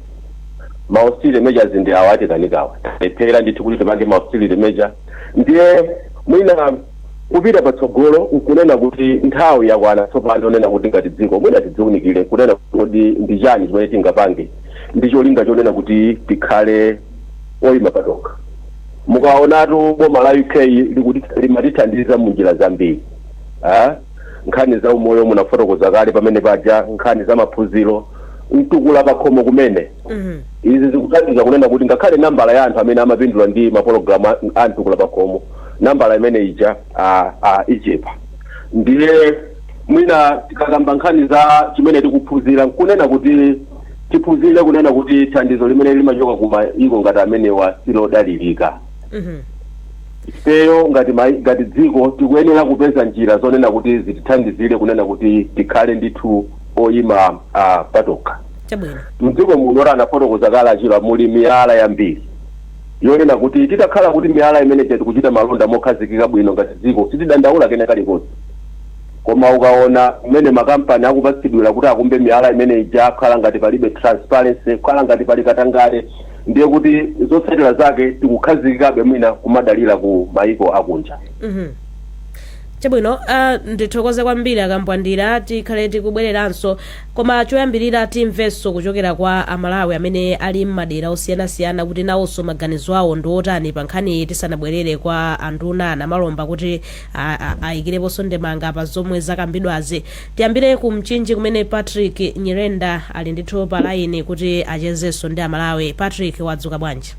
Ma austerity measures ndi awa atikanikawa, talephera ndithu kuti tipange ma austerity measure. Ndiye mwina kupita patsogolo nkunena kuti nthawi yakwana tsopano nena kuti ngati dziko mwina tidziunikire kunena kuti ndi chani chimene tingapange ndi cholinga chonena kuti tikhale oyima patokha. Mukaonatu boma la UK likuti limatithandiza mu njira zambiri. Nkhani za umoyo munafotokoza kale pamene paja, nkhani za maphunziro, mtukula pakhomo kumene. Izi zikuthandiza kunena kuti ngakhale nambala ya anthu amene amapindula ndi mapologalamu a mtukula pakhomo, nambala imene ija ichepa. Ndiye mwina tikakamba nkhani za chimene tikuphunzira, nkunena kuti tiphunzire kunena kuti thandizo limene limachoka ku mayiko ngati amenewa silodalirika. Ifeyo ngati dziko tikuyenera kupeza njira zonena kuti zitithandizire kunena kuti tikhale ndithu oyima patokha. Mdziko muno, anafotokoza kale achira, muli miyala yambiri yonena kuti titakhala kuti miyala imene tikuchita malonda mokhazikika bwino ngati dziko, sitidandaula kena kalikonse. Koma ukaona mmene makampani akupatsidwira kuti akumbe miyala imene ija, kukhala ngati palibe transparency, kukhala ngati pali katangale, ndiye kuti zotsatira zake tikukhazikikabe mwina kumadalira ku maiko akunja. Chabwino, ndithokoze kwambiri akambwandira. Tikhale tikubwereranso, koma choyambirira timvenso kuchokera kwa Amalawi amene ali m'madera osiyanasiyana kuti nawonso maganizo awo ndi otani pa nkhaniyi, tisanabwerere kwa anduna Anamalomba kuti ayikireponso ndemanga pa zomwe zakambidwazi. Tiyambire ku Mchinji kumene Patrick Nyirenda ali ndithu pa line kuti achezenso ndi Amalawi. Patrick, wadzuka bwanji?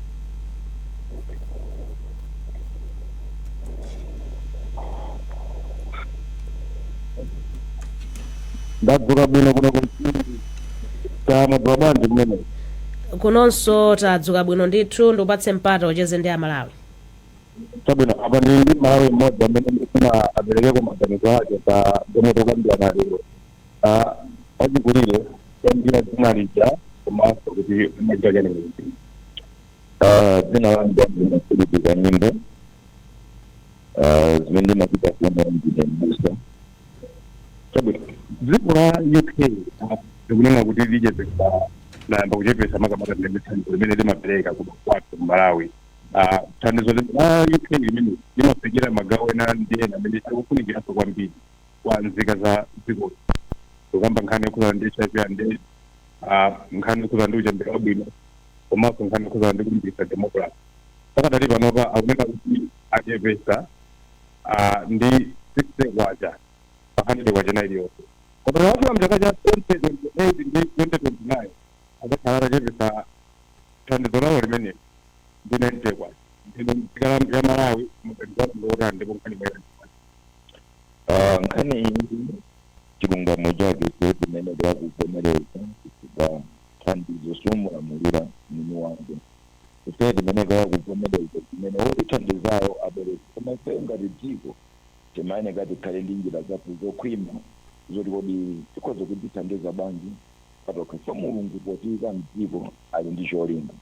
Ndadzuka bwino kuno kumchinji. Tamadzuka bwanji kumene? Kunonso tadzuka bwino ndithu. Ndikupatse mpata ucheze ndi Amalawi. Chabwino, apa ndili ndi Malawi mmodzi amene ndifuna aperekeko maganizo ake pa zomwe tikukambirana lero. Wachikulire, yambira dzina lija komanso kuti umachita chani kumchinji. Dzina langa ndine Philip Kanyimbo. Zimene ndimachita kuno, ndine mbusa. Chabwino, dziko la UK likunena kuti lichepesa, layamba kuchepesa makamaka ndende thandizo limene limapereka kuno kwathu ku Malawi. Thandizo la UK limene limafikira magawo ena ndi ena amene akufunikiranso kwambiri kwa nzika za dziko, kukamba nkhani yokhuzana ndi HIV and AIDS, nkhani yokhuzana ndi uchembere wabwino, komanso nkhani yokhuzana ndi kulimbikitsa democracy. Pakadali panopa akunena kuti achepesa ndi 60 kwacha pa 100 kwacha ina iliyonse, koma tikafika mchaka cha 2028 ndi 2029 adzakhala atachepesa thandizo lawo limeneli ndi 90 kwacha. Ndino nzika ya Malawi, maganizo anu ndiotani ndipo nkhani imene? Nkhani iyi, chilungamo chake chimene kuvomereza chifukwa thandizo simulamulira mwini wake. Ife timeneka kuvomereza chimene wotithandizawo apereka, koma ife ngati dziko timayeneka tikhale ndi njira zathu zokhwima zoti kodi tikhoza kutithandiza bwanji patokha. So Mulungu potiyika mdziko ali ndi cholinga,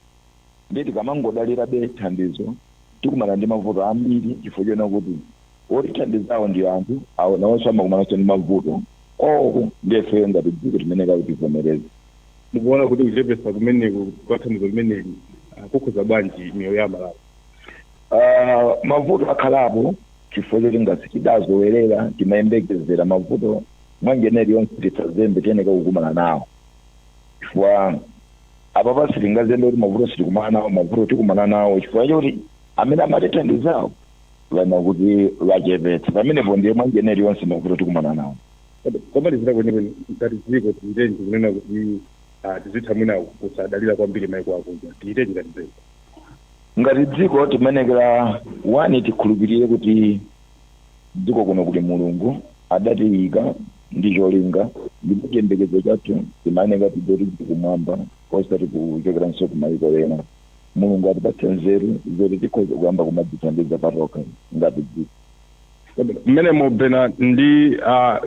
ndiye tikamangodalirabe thandizo tikumana ndi mavuto ambiri, chifukwa chona kuti wotithandizawo ndi anthu awo, nawonso amakumananso ndi mavuto oko. Ndiye ife ngati dziko timeneka kuti tivomereze. Mukuona kuti kuchepesa kumeneku kwa thandizo limeneli kukhuza bwanji miyoyo ya Malawi? Mavuto akhalapo chifukwa choti ngati tidazowerera, timayembekezera mavuto mwanjira iliyonse, tisazembe, tiyeneka kukumana nawo, chifukwa apapa sitingazembe kuti mavuto sitikumana nawo. Mavuto tikumana nawo chifukwa choti amene amatithandizawo vana kuti vachepetsa pamenepo, ndiye mwanjira iliyonse mavuto tikumana nawo. Komalizira kwenikweni, ngati dziko tichitenji kunena kuti tizitha mwina kusadalira kwambiri maiko akunja? Tichitenji ngati dziko? Ngati dziko timenekera, one, tikhulupirire kuti dziko kuno kuli Mulungu adatiyika ndi cholinga, ndipo chiyembekezo chathu timayeneka tidoti kumwamba osati kuchokeranso ku maiko ena. Mulungu atipatse nzeru zoti tikhoza kuyamba kumadzithandiza patokha ngati dziko. Mmene mubena ndi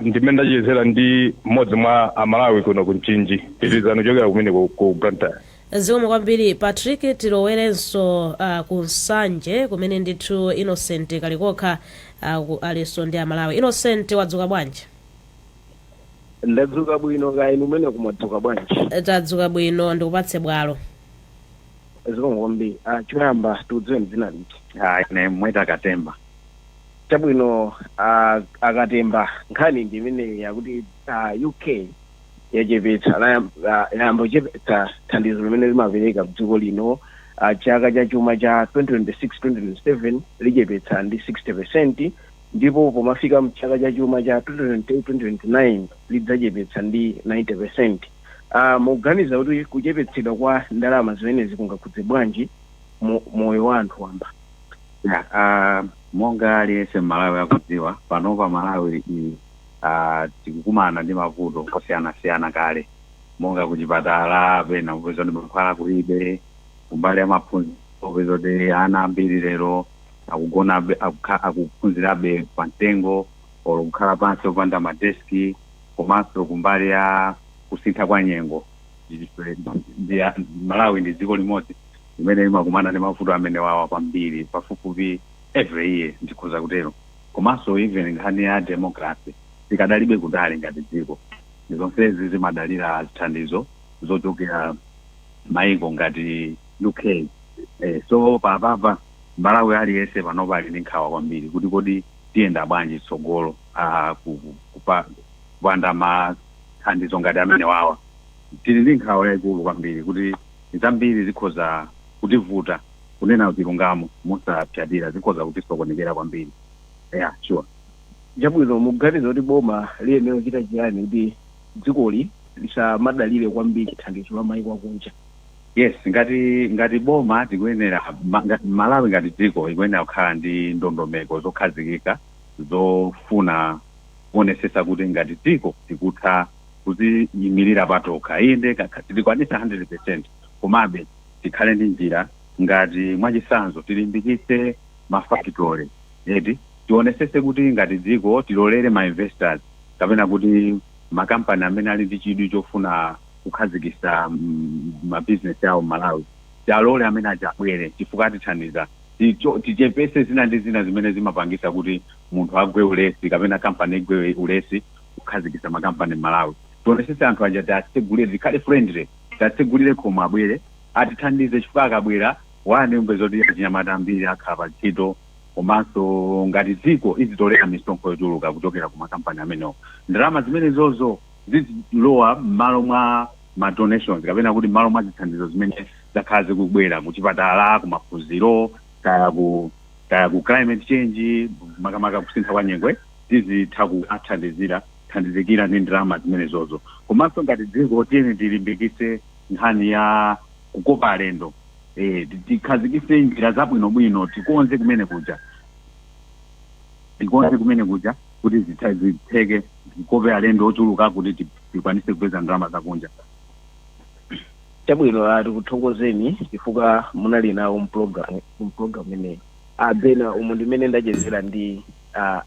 ndimene ndachezera ndi mmodzi mwa Amalawi kuno ku Mchinji. Pitirizani kuchokera kumene ku Blantyre. Zikomo kwambiri, Patrick. Tilowerenso ku Nsanje kumene ndithu Innocent Kalikokha alinso ndi Amalawi. Innocent, wadzuka bwanji? Ndadzuka bwino, kaya inu umene kumadzuka bwanji? Tadzuka bwino, ndikupatse bwalo. Zikomo kwambiri. Choyamba tiudziwe dzina liti? Ine Mweta Katemba. Chabwino, Akatemba, nkhani ndi imeneyi yakuti UK yachepetsa, yayamba kuchepetsa thandizo limene limapereka mdziko lino. Chaka cha chuma cha 2026 2027 lichepetsa ndi 60%, ndipo pomafika mchaka cha chuma cha 2028 2029 lidzachepetsa ndi 90%. Mukuganiza kuti kuchepetsedwa kwa ndalama zimenezi kungakhudze bwanji moyo wa anthu wamba? Yeah, monga aliyense Mmalawi akudziwa, panopa Malawi tikukumana ndi mavuto osiyanasiyana kale, monga kuchipatala pena kupeza kuti mankhwala kulibe, kumbali ya maphunziro kupeza kuti ana ambiri lero Akugonabe, akuphunzirabe pa mtengo olo kukhala pansi opanda madeski. Komanso kumbali ya kusintha kwa nyengo, Malawi ndi dziko limodzi limene limakumana ndi mavuto amene wawa kwambiri pafupifupi every year, ndikhoza kutero. Komanso even nkhani ya democracy, tikadalibe kutali ngati dziko. Zonsezi zimadalira zithandizo zochokera maiko ngati UK. So papapa Malawi aliyense panopa ali ndi nkhawa kwambiri kuti kodi tiyenda bwanji tsogolo kupanda mathandizo ngati amene wawa. Tili ndi nkhawa yayikulu kwambiri kuti zambiri zikhoza kutivuta. Kunena chilungamo mosapyatira, zikhoza kutisokonekera kwambiri, yeah, sure. Chabwino, mukuganiza kuti boma liyenera kuchita chiyani kuti dzikoli lisamadalire kwambiri thandizo la maiko akunja? Yes, ngati boma tikuyenera Malawi ngati dziko ikuyenera kukhala ndi ndondomeko zokhazikika zofuna kuonesesa kuti ngati dziko tikutha kuziyimirira patokha. Inde, tilikwanisa 100, komabe tikhale ndi njira. Ngati mwachisanzo, tilimbikitse mafactory eti, tionesese kuti ngati dziko tilolere ma investors kapena kuti makampani amene ali ndi chidwi chofuna kukhazikisa mabizinesi awo m'Malawi, tialole amene aja abwere chifukwa atithandiza. Tichepese zina ndi zina zimene zimapangisa kuti munthu agwe ulesi kapena kampani igwe ulesi kukhazikisa makampani m'Malawi. Tionesese anthu aja tiatsegulire, tikhale friendly, tiatsegulire khomo abwere atithandize, chifukwa akabwera wane zoti achinyamata ambiri akhala pa ntchito, komanso ngati dziko izitolera misonkho yochuluka kuchokera ku makampani amenewo. Ndalama zimenezozo zizilowa m'malo mwa ma donations kapena kuti m'malo mwa zithandizo zimene zakhala zikubwera kuchipatala, kumaphunziro, kaya ku climate change, makamaka kusintha kwa nyengo, zizitha kuathandizira thandizikira ndi ndalama zimenezozo. Komanso ngati dziko tiyeni tilimbikitse nkhani ya kukopa alendo, tikhazikitse njira zabwinobwino, tikonze kumene kuja kuti zitheke tikope alendo ochuluka kuti tikwanise kupeza ndalama zakunja. Chabwino, tikuthokozeni chifukwa munali nawo mpulogalamu imeneyi. Abena, umu ndimene ndachezera ndi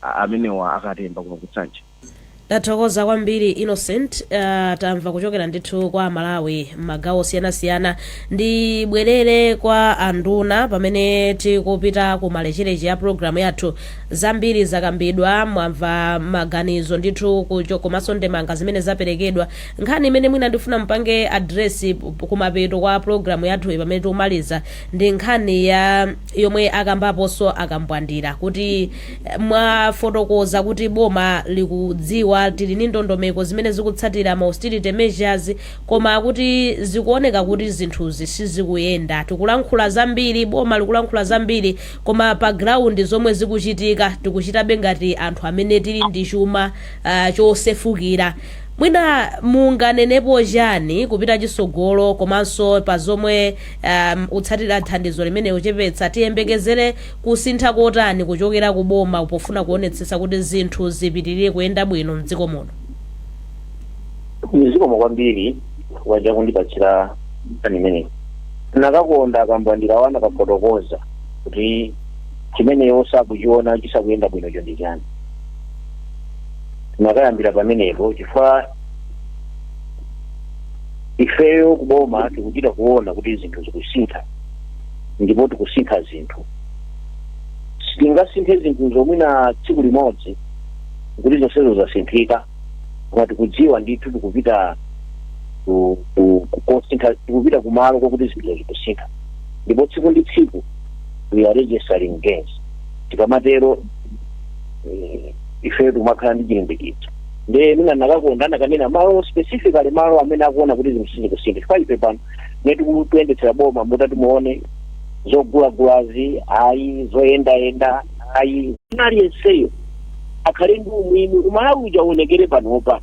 amenewa Akatemba kuno kuSanje. Tathokoza kwambiri, Innocent. Tamva kuchokera ndithu kwa Malawi m'magawo osiyanasiyana. Ndibwerere kwa anduna pamene tikupita ku malechereche ya programu yathu. Zambiri zakambidwa, mwamva maganizo ndithu komanso ndemanga zimene zaperekedwa. Nkhani imene mwina ndifuna mpange address kumapeto kwa programu yathu pamene tikumaliza ndi nkhani ya yomwe akambaponso Akambwandira kuti mwafotokoza kuti boma likudziwa, tili ndi ndondomeko zimene zikutsatira ma austerity measures, koma kuti zikuoneka kuti zinthuzi sizikuyenda. Tikulankhula zambiri, boma likulankhula zambiri, koma pa ground zomwe zikuchitika tikuchitabe ngati anthu amene tili ndi chuma chosefukira. Mwina munganenepo chani kupita chitsogolo, komanso pa zomwe utsatira thandizo limene uchepetsa, tiyembekezere kusintha kotani kuchokera ku boma pofuna kuonetsetsa kuti zinthu zipitirire kuyenda bwino mdziko muno? Zikomo kwambiri waja kundipatsira nkhani imeneyi. Nakakonda Akambwandira wana kafotokoza kuti chimeneyo sakuchiona chisakuyenda bwinocho ndi chani. Nakayambira pamenepo chifukwa ifeyo kuboma tikuchita kuona kuti zinthu zikusintha, ndipo tikusintha zinthu. Sitingasinthe zinthu zomwina tsiku limodzi kuti zonsezo zasinthika, koma tikudziwa ndithu tikupita kosintha, tikupita kumalo kokuti zinthu zikusintha, ndipo tsiku ndi tsiku we are registering gains. Tikamatero ifeyo tikumakhala ndi chilimbikitso. Nde mina nakakonda nakanena malo specifically, malo amene akuona kuti zinthu sizikusintha, chifukwa ife pano ne tikuyendetsera boma, mutati muone zogulagulazi ayi, zoyendayenda ayi, aliyenseyo akhale ndi umwini. Umalawi uja uonekere panopa,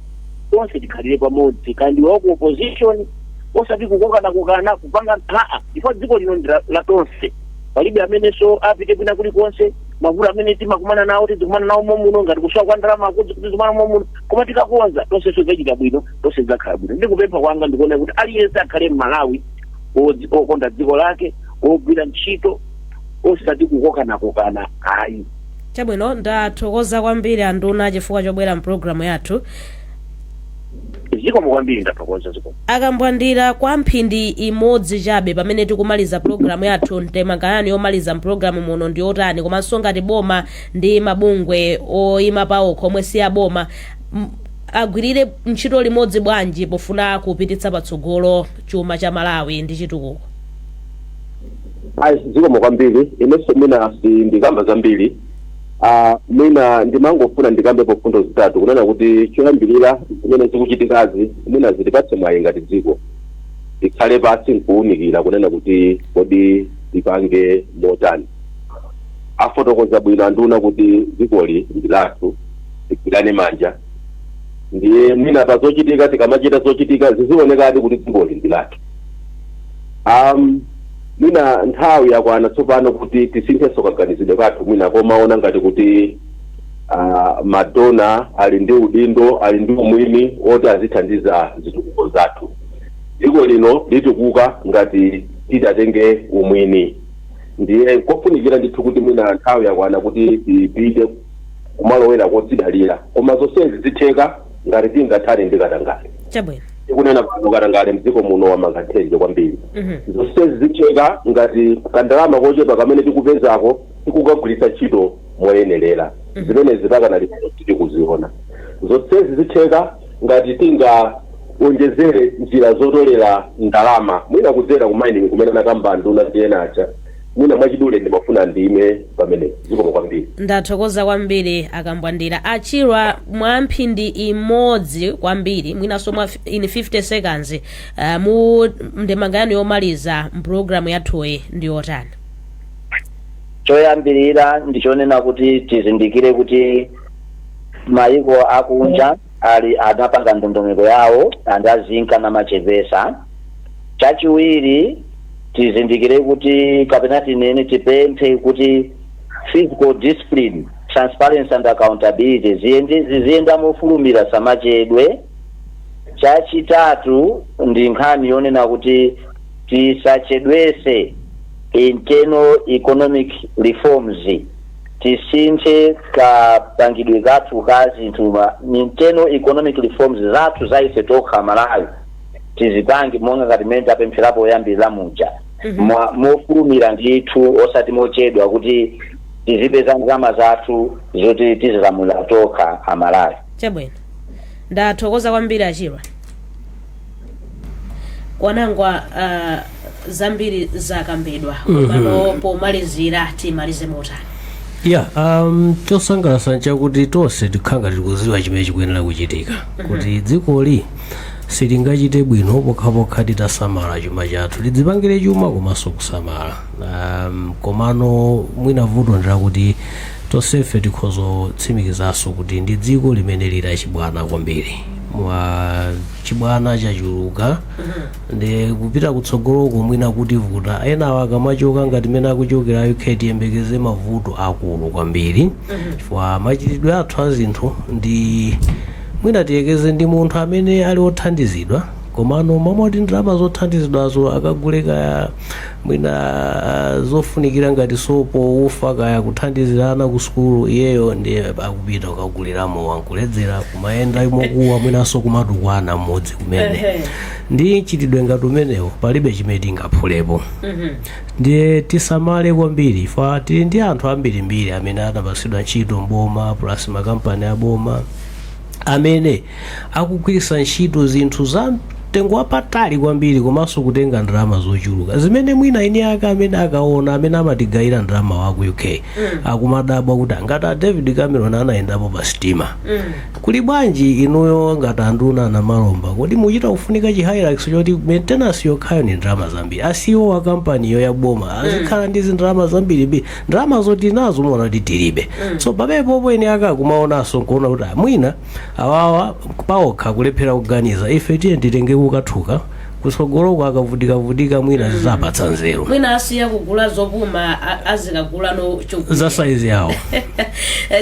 tonse tikhalire pamodzi, kandi wa ku opposition, osati kukokana kokana kupanga aa, chifukwa dziko lino ndi la tonse. Palibe amenenso apite kwina kulikonse. Mavuto amene timakumana nawo tizikumana nawo momuno, ngati kusowa kwa ndalama tizikumana momuno, koma tikakonza tonse tidzachita bwino, tonse tidzakhala bwino. Ndikupempha kwanga ndikuona kuti aliyense akhale Mmalawi okonda dziko lake, ogwira ntchito. Osati kukokanakokana ayi. Chabwino, ndathokoza kwambiri anduna chifukwa chobwera mpulogalamu yathu. Zikomo kwambiri, ndathokoza, zikomo. Akambwandira, kwa mphindi imodzi chabe pamene tikumaliza pulogalamu yathu, ndemanga yanu yomaliza mpulogalamu muno ndi yotani? Komanso ngati boma ndi mabungwe oyima pawokha omwe si aboma agwirire ntchito limodzi bwanji pofuna kupititsa patsogolo chuma cha Malawi ndi chitukuko? Ayi, zikomo kwambiri. Inenso mwina sindikamba zambiri. Mwina ndimangofuna ndikambepo fundo zitatu, kunena kuti choyambirira, zimene zikuchitikazi mwina zitipatse mwayi ngati dziko, tikhale pasi nkuwunikira kunena kuti kodi tipange motani. Afotokoza bwino anduna kuti dzikoli ndi lathu, tigwirane manja. Ndiye mwina pa zochitika, tikamachita zochitika zizionekadi kuti dzikoli ndi lathu. Mwina nthawi yakwana tsopano kuti tisinthenso kaganizidwe kathu, mwina komaona ngati kuti ma donor ali ndi udindo, ali ndi umwini woti azithandiza zitukuko zathu. Dziko lino litukuka ngati titatenge umwini. Ndiye kofunikira ndithu kuti mwina nthawi yakwana kuti tipite kumalowera kodzidalira, koma zonsezi zitheka ngati tingathane ndi katangale. Tikunena pano katangale mdziko muno wamanga nthenje kwambiri. Zonsezi zitheka ngati kandalama kochepa kamene tikupezako tikukagwiritsa ntchito moyenerera. Zimenezi pakanali pano tikuziona. Zonsezi zitheka ngati tingaonjezere njira zotolera ndalama, mwina kudzera ku mining kumene anakamba nduna ndi ena aja. Mwina mwachidule ndimafuna ndime pamene. Zikomo kwambiri. Ndathokoza kwambiri, Akambwandira. Achirwa, mwa mphindi imodzi kwambiri, mwinanso mwa in 50 seconds, mu ndemanga yanu yomaliza mpulogalamu yathuyi ndi yotani? Choyambirira ndichonena kuti tizindikire kuti mayiko akunja ali adapanga ndondomeko yawo andazinka namachepesa. Chachiwiri, tizindikire kuti, kapena tinene, tipemphe kuti fiscal discipline, transparency and accountability ziziyenda mofulumira, samachedwe. Chachitatu ndi nkhani yonena kuti tisachedwese internal economic reforms, tisinthe kapangidwe kathu ka zinthu. Internal economic reforms zathu za ife tokha Malawi tizipange monga ngati mmene tapempherapo oyambirira muja, mofulumira ndithu, osati mochedwa, kuti tizipeza ndalama zathu zoti tizilamulira tokha Amalawi. Chabwino, ndathokoza kwambiri, Achirwa. Kwanangwa, zambiri zakambidwa, komano pomalizira timalize motani? Ya, chosangalatsa nchakuti tonse tikhanga tikuziwa chimene chikuyenera kuchitika, kuti dzikoli silingachite bwino pokhapokha titasamala chuma chathu, tidzipangire chuma komanso kusamala. Komano mwina vuto ndilakuti tonsefe tikhoza kutsimikizanso kuti ndi dziko limene lili achibwana kwambiri, mwa chibwana chachuluka, ndi kupita kutsogoloko mwina kutivuta. Enawo akamachoka ngati mene akuchokera UK, tiyembekeze mavuto akulu kwambiri, chifukwa machitidwe athu a zinthu ndi, mwina tiyekeze ndi munthu amene ali othandizidwa, komano mamoti ndalama zothandizidwazo akagule kaya mwina zofunikira ngati sopo, ufa, kaya kuthandizirana ku sukulu, iyeyo ndiye akupita kukaguliramo, wankuledzera, kumayenda mokuwa, mwinanso kumatukwana mmodzi kumene. Ndi mchitidwe ngati umenewo palibe chimene tingaphulepo. Ndiye tisamale kwambiri fa tili ndi anthu ambirimbiri amene anapatsidwa ntchito mboma plus makampani aboma amene akugwiritsa ntchito zinthu za mtengo wapatali kwambiri komanso kutenga ndalama zochuluka, zimene mwina eni ake amene akaona, amene amatigayira ndalama wa ku UK, akumadabwa kuti angati a David Cameron anayendapo pa sitima, kuli bwanji inuyo ngati anduna anamalomba? Kodi muchita kufunika chi Hilux choti maintenance yokhayo ni ndalama zambiri? A CEO wa kampaniyo ya boma azikhala ndi zindalama zambirimbiri, ndalama zoti nazo muona kuti tilibe. So pamenepopo eni ake akumaonanso nkuona kuti ah, mwina awawa paokha kulephera kuganiza, ife tiye nditenge kukathuka. Kusogoloko akavutikavutika, mwina zizapatsa nzeru. Mwina asiya kugula zopuma, azikagula no chokudya za saizi yawo.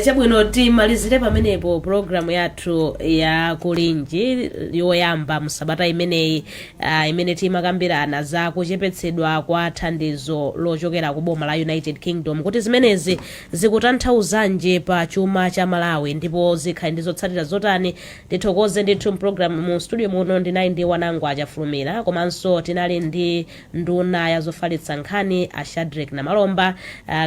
Chabwino, timalizire pamenepo programu yathu ya Kulinji yoyamba msabata imeneyi, imene timakambirana za kuchepetsedwa kwa thandizo lochokera ku boma la United Kingdom, kuti zimenezi zikutanthauzanji pa chuma cha Malawi ndipo zikhali ndi zotsatira zotani. Tithokoze ndithu. Mpulogalamu mu studio muno ndinali ndi Wanango Achafulumira, komanso tinali ndi nduna ya zofalitsa nkhani a Shadrick Namalomba,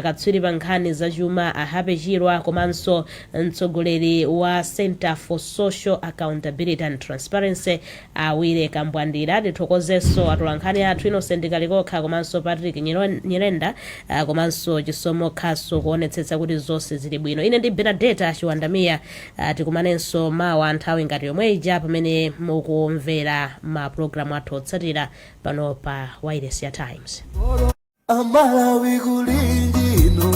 katswiri pa nkhani zachuma a Happy Chirwa, komanso mtsogoleri wa Center for Social Accountability and Transparency a Willy Kambwandira. Tithokozenso atolankhani athu Innocent Kalikokha komanso Patrick Nyirenda, komanso Chisomo Khaso kuonetsetsa kuti zonse zili bwino. Ine ndi Benadeta Chiwandamiya. Tikumanenso mawa nthawi ngati yomwe ija pamene mukumvera ma programu athu otsatira pano pa Wireless ya Times. Amalawi, kulinjino,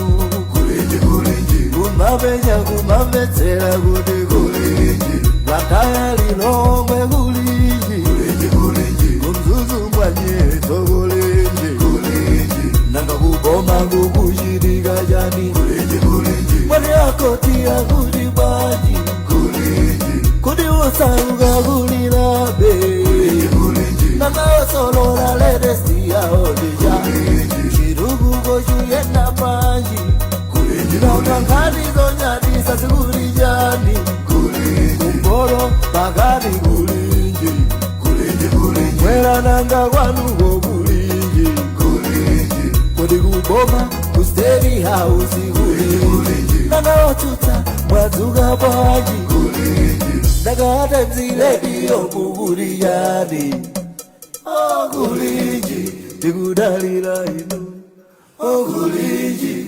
kulinji, kulinji, kumapenya, kumamvetsera kuti kulinji, Blantyre, Lilongwe, kulinji, kulinji, kulinji, kuMzuzu, mwanyetso, kulinji, kulinji, nanga kuboma kukuchitika chani? Kulinji, kulinji, mwani akoti akuti bwanji? Kulinji, kuti usauka kulilabe? Kulinji, nanga osolola latest yaodija chitukuko chuyenda panji? Nanga nkhani zonyadisa zikuli chani? Kumporo pakati kulinji, mwera nanga kwanuko kulinji, kodi kuboma ku State House kulinji, nanga otsutsa mwadzuka bwanji? Nanga Times Radio kukuli chani? Okulinji, tikudalira inu, okulinji.